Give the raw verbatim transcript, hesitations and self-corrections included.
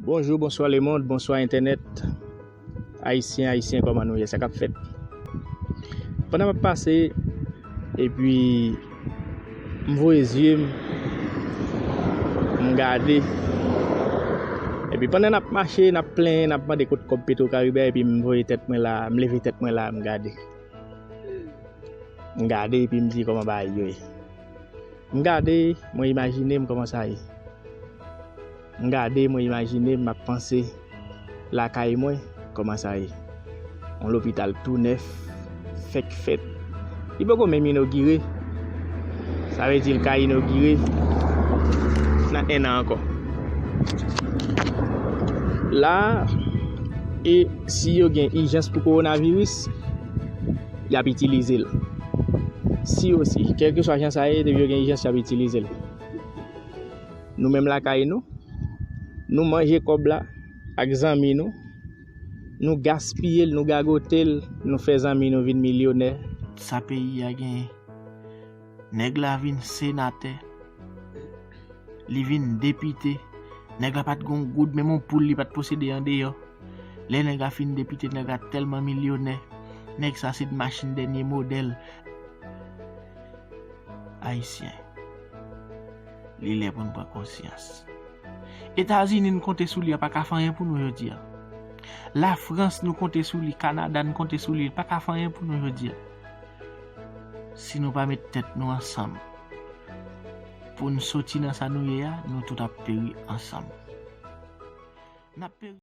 Bonjou, bonswa lemonn, bonswa entènèt. Ayisyen, ayisyen, kòman nou ye? Sa k ap fèt? Pandan m ap pase, epi m voye zye m, m gade. Epi pandan n ap mache, n ap plenyen, n ap mande kot kòb Petro Caribe a, epi m voye tèt mwen la, m leve tèt mwen la, m gade. M gade epi m di kòman bagay yo ye. M gade, mwen imajine m kòman sa ye. M gade, mwen imajine m, m ap panse lakay mwen, kòman sa ye. Yon lopital tou nèf, fèk fèt. Li poko menm inogire. Sa vle di l ka inogire nan en an ankò. La, e si yo gen ijans pou kowonaviris, y ap itilize l. Si osi, kèlkeswa jan sa ye, depi yo gen ijans, y ap itilize l. Nou menm lakay nou, nou manje kòb la ak zanmi nou, nou gaspiye l, nou gagote l, nou fè zanmi nou vin milyonè. Sa peyi a genyen. Nèg la vin senatè, li vin depite. Nèg la pa t gon goud, menm yon poul li pa t posede andeyò. Lè nèg la fin depite, nèg la tèlman milyonè. Nèg sa se machin dènye modèl. Ayisyen, li lè pou n pran konsyans. Etazini, n konte sou li, a pa ka fè anyen pou nou jodi a. Lafrans, nou konte sou li. Kanada, n konte sou li, li pa ka fè anyen pou nou jodi a. Si nou pa met tèt nou ansanm pou n soti nan sa nou ye a, nou tout ap peri ansanm. N ap peri.